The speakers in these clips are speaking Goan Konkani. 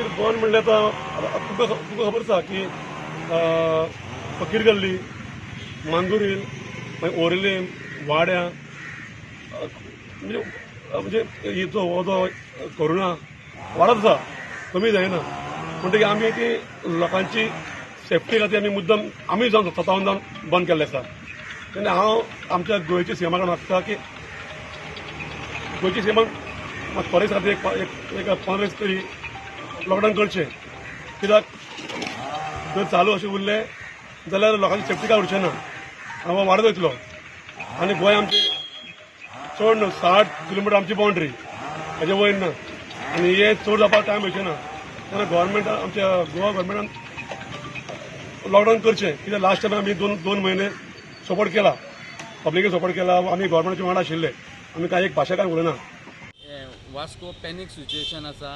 खातीर बंद म्हणल्यार आतां तुमकां तुमकां खबर आसा की फकीर गल्ली, मांगूर हिल, मागीर ओरेलीम, वाड्या, म्हणजे म्हणजे हिचो हो जो कोरोना वाडत आसा, कमी जायना. म्हणटकीर आमी ती लोकांची सेफ्टी खातीर आमी मुद्दम आमी जावन स्वताहून जावन बंद केल्लें आसा. तेन्ना हांव आमच्या गोंयच्या सीएमा कडेन मागता की गोंयच्या सीएमान थोडे दीस खातीर एक एक 15 दीस तरी लॉकडावन करचें, कित्याक जर चालू अशें उरलें जाल्यार लोकांची सेफ्टी काय उरचें ना आनी वाडत वयतलो. आनी गोंय आमचें चड न्हू, 60 किलोमिटर आमची बाउंड्री, हेजे वयर ना आनी हे चड जावपाक टायम मेळचें ना. तेन्ना गव्हर्मेंट, आमच्या गोवा गव्हर्मेंटान लॉकडावन करचें, कित्याक लास्ट टायम आमी दोन दोन म्हयने सपोर्ट केला, पब्लिकेक सपोर्ट केला. आमी गव्हर्मेंटाच्या वांगडा आशिल्ले, आमी कांय एक भाशा काय उलयना. वास्को पॅनीक सिच्युएशन आसा.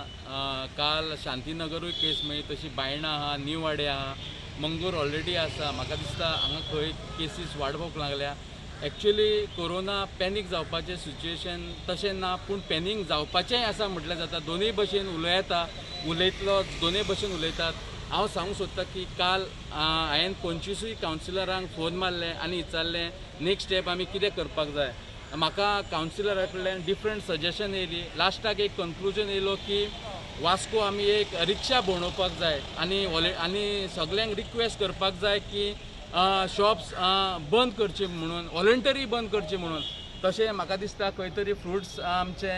काल शांतीनगरूय केस मेळ्ळी, तशी बायणा आहा, न्यू वाडे आहा, मंगूर ऑलरेडी आसा. म्हाका दिसता हांगा खंय केसीस वाडोवंक लागल्या. एक्चुली कोरोना पॅनीक जावपाचें सिच्युएशन तशें ना, पूण पॅनीक जावपाचेंय आसा म्हटल्यार जाता. दोनूय भशेन उलयता, उलयतलो दोनूय भशेन उलयतात. हांव सांगूंक सोदतां की काल हांवें 25 कावन्सिलरांक फोन मारले आनी विचारलें, नेक्स्ट स्टेप आमी कितें करपाक जाय. म्हाका कावन्सिलरा कडल्यान डिफरंट सजेशन येयली. लास्टाक एक कन्क्लुजन येयलो की वास्को आमी एक रिक्षा भोंवडोवपाक जाय आनी सगल्यांक रिक्वेस्ट करपाक जाय की शॉप्स बंद करची म्हणून, वॉलंटरी बंद करची म्हणून. तशें म्हाका दिसता खंय तरी फ्रुट्स, आमचे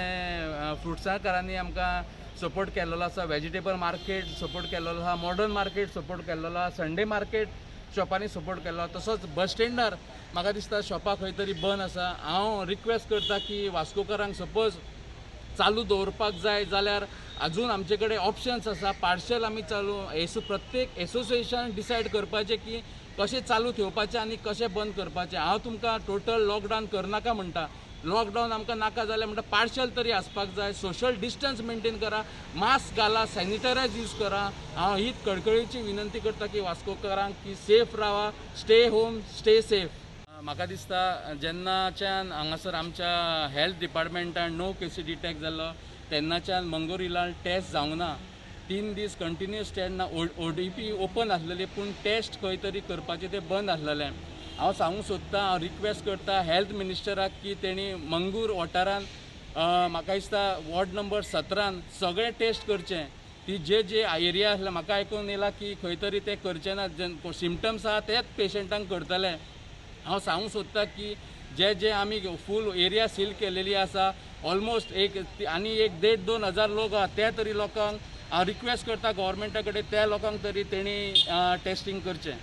फ्रुट्साकारांनी आमकां सपोर्ट केल्लो आसा, वेजिटेबल मार्केट सपोर्ट केल्लो आसा, मॉडर्न मार्केट सपोर्ट केल्लो आसा, संडे मार्केट शॉपांनी सपोर्ट केल्लो. तसोच बस स्टँडार म्हाका दिसता शॉपां खंय तरी बंद आसा. हांव रिक्वेस्ट करता की वास्कोकारांक सपोज चालू दवरपाक जाय जाल्यार अजून आमचे कडेन ऑप्शन्स आसा. पार्शल आमी चालू एसो प्रत्येक एसोसिएशन डिसायड करपाचें की कशें चालू ठेवपाचें आनी कशें बंद करपाचें. हांव तुमकां टोटल लॉकडावन करनाका म्हणटा. लॉकडावन आमकां नाका जाल्यार म्हणटा पार्शल तरी आसपाक जाय. सोशल डिस्टन्स मेंटेन करा, मास्क घाला, सॅनिटायझ यूज करा. हांव हीच कळकळीची विनंती करता की वास्कोकारांक की सेफ रावा, स्टे होम, स्टे सेफ. म्हाका दिसता जेन्नाच्यान हांगासर आमच्या हेल्थ डिपार्टमेंटान णव केसी डिटेक्ट जाल्लो तेन्नाच्यान मंगूर हिलान टेस्ट जावंक ना. 3 दीस कंटिन्युअस टेस्ट ना. ओडीपी ओपन आसलेली, पूण टेस्ट खंय तरी करपाचें तें बंद आसलेलें. हांव सांगूंक सोदतां, हांव रिक्वेस्ट करता हेल्थ मिनिस्टराक की तेणी मंगूर वाठारान, म्हाका दिसता वॉर्ड नंबर 17न सगळें टेस्ट करचें. ती जे जे एरिया आसले, म्हाका आयकून येयलां की खंय तरी ते करचे ना, जे सिमटम्स आहा तेच पेशंटांक करतले. हांव सांगूंक सोदतां की जे जे आमी फूल एरिया सील केलेली आसा, ऑलमोस्ट एक आनी एक देड 2 हजार लोक आहा, त्या तरी लोकांक हांव रिक्वेस्ट करता गव्हर्मेंटा कडेन, त्या लोकांक तरी तेणी टेस्टींग करचें.